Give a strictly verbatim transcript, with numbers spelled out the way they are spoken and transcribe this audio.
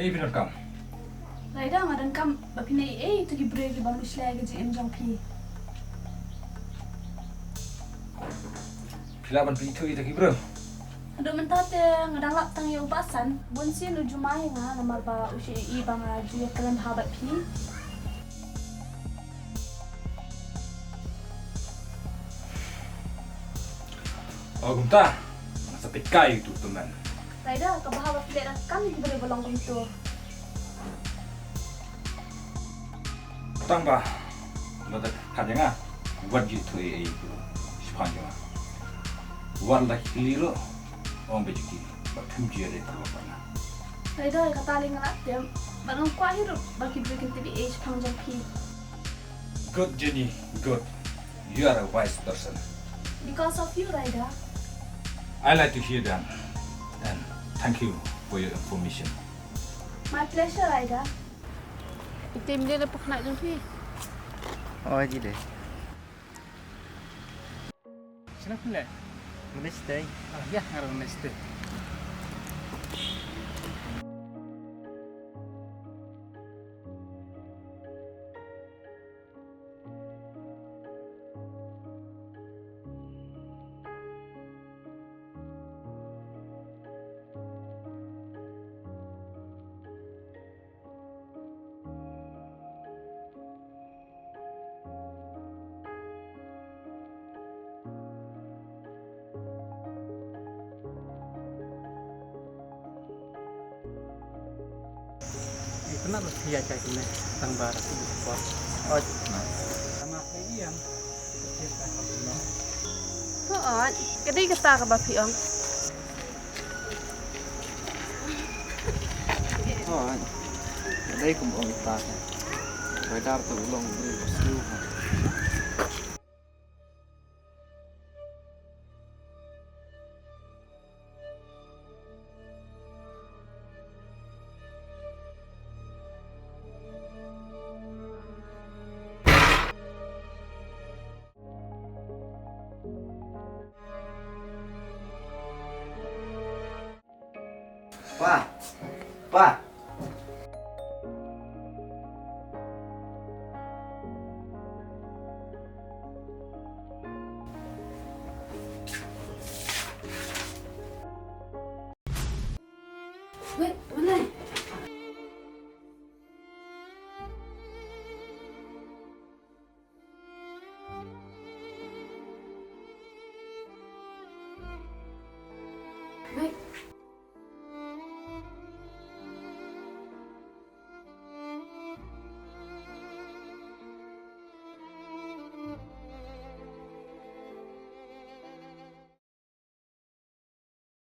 Ei, phi donkam? Raida, nga donkam ba phin ïai ïathuh ïa ki briew kiba ym shlei ïa ka jingim jong phi. Phi lah ban pynithuh ïa ki briew? Haduh mynta te nga dang lap tang ïa u Bah San. Bun sien u ju mai ïa nga namar ba u shu ïohi ba nga ju ïakren bha bad phi. O kumta, nga sa peit kai ïa utu u tymmen. Raida, kaba haba phi leh da kam ïa ki briew ba long kumto. Tang ba lada khat ïa nga, wat ju ïathuh ei ei ïa ki shaphang jong nga. Wat la ki kylli ruh, ong ba ju ki, ba phim ju ïadei paralok bad nga. Raida, ïa kata lei nga la tip, bad ngam kwah hi ruh ba ki briew kin tip ei ei shaphang jong phi. Good, Jenny, good. You are a wise person. Because of you, Raida. I like to hear that. And thank you for your information. My pleasure, Raida. Ite mle le pok na jong phi. Oh, ji de. Sino pule? Minister. Ah, ya, ngarang minister. Ïa kane ba phi ïa ka kine tang ba ra tu por. Oj. Tama phi ïam. Phi ka ka no. Ko oj. Ka dei kata kaba phi ong. Oj. Ka dei kum ong ta. Bai dar tu long bri bas tu. Pa. Pa. Wei, Malai. Wei,